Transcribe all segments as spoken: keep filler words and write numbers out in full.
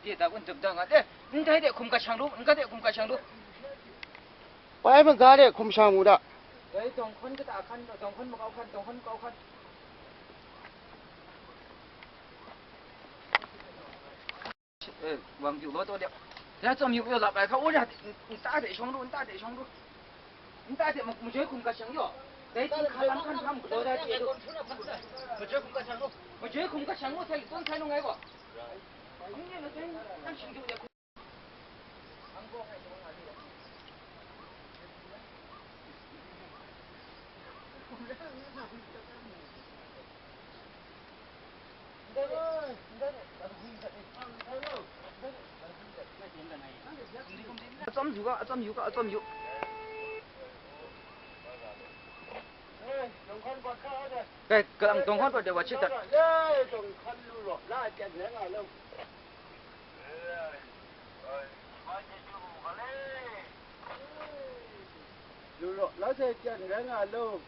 De da kun dum da nga de. Ndai de hkum ka shang lu, ndai de hkum ka shang lu. Bai maga de hkum shang mu da. Dai dawng hkawn kata hkan, dawng hkawn makau hkan, dawng hkawn makau hkan. Eh, wang yu lo to de. Ya tsawm yu yo la bai ka, o ya, nta de shong lu, nta de shong lu. Nta de, majoi hkum ka shang yo. Dai ting hka lam hkan hkam galaw da de lu. Majoi hkum ka shang lu. Majoi hkum ka shang lu, sai tun sai lu ngai ko. Atsam yu ga, atsam yu ga, atsam yu. Kai, kalang dawng hkan pat de wa chit dat. Lu rawt la se, jan rai nga law.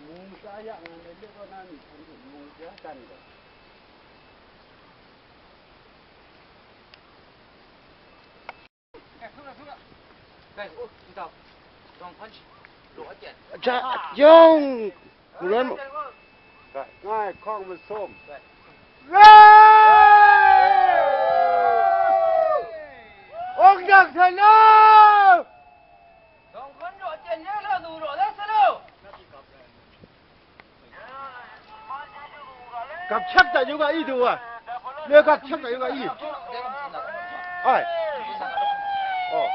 Mung sa ya nga le le ko na ni kan du mung ja kan do. Ja, yawng, ngai hkawng masum. Ong dak sa lo! Gap shak ta yu ga i du wa. Le gap shak ta yu ga i. Ai. Oh.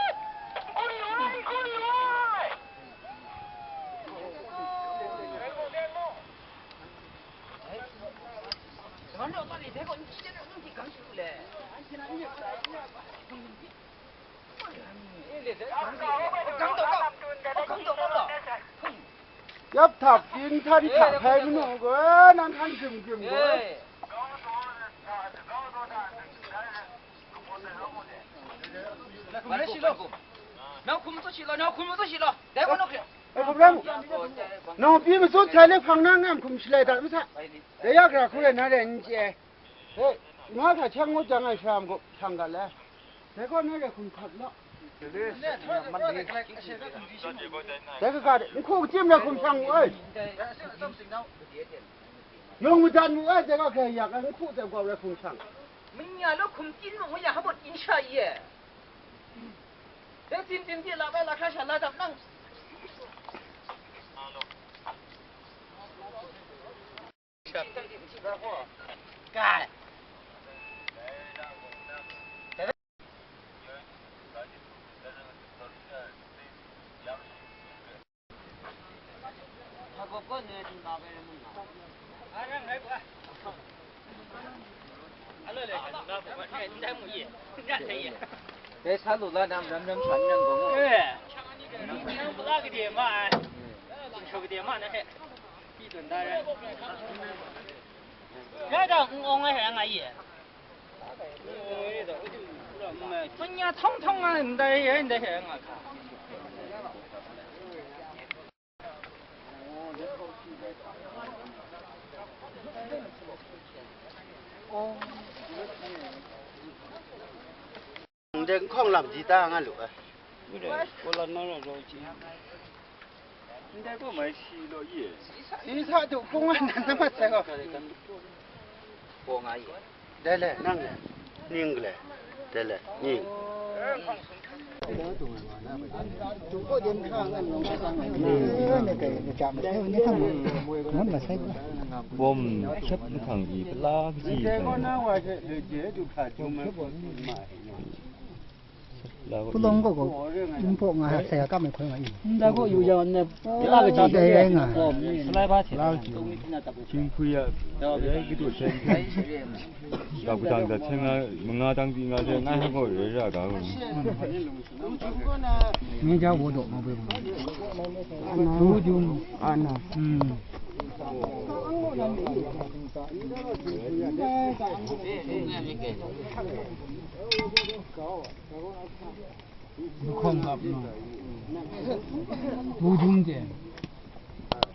Yap htap, tin htan hta hpai manu gaw, nang hkan grim grim gaw. Nang hkum tsun shi law, nang hkum tsun shi law. Dai gaw nawk hkrit. Ai, hkum rai mu. Nang pyi matsut sai le hpang na ngam hkum shalai dat masa. Dai ya gara hku rai na rai n chye. He, nga hta chyang ngut jang ai shara magup hpang ga le. Dai gaw na rai hkum hkap law. Dai kaga de, n hku kachyim rai hkum shang mu ai. Yawng madat mu ai, dai gaw hkrai yak ai, n hku dai gaw rai hkum shang. Manya lo hkum tin mung ya, ha bawt in sha ye. Dai tsin tsin pyi la bai, la hkra sha la dam nang. Kai. Dai sa lu la nam ram ram shan yang gong. Eh. Nang pula gade ma ai. Sing shau gade ma na he. Pi tun da re. Ya da ong ong ai he nga ye. Manya thong thong nga ndai he ndai he nga ka. Ndai hkawng lam di ta nga lu ai. Ndai gaw mai si law ye. Si sa du kung ai nan na mat sai gaw. Dai le, nang le, ning le, dai le, ning. Bawm shap nhkang i pala kaji. Pulawng gaw gaw, npo nga, saya kam ai hkoi nga i. Nda gaw yu yang ne, la ga ji. Dai rai nga. Salai ba se. La ga ji. Chin pui ya, ya ki tu sen. Ga ku dang da sen nga, manga dang di nga de, nga ha gaw re ra ga. Ni ja wo do ma bwe. Wu jum. Ana. Hmm. Khawng ngap no. Wu jum je.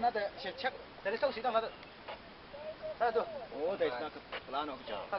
na de, she check. Dari sau si dang na de. Sa tu. Oh, dari sa na ke, pala no ke ja.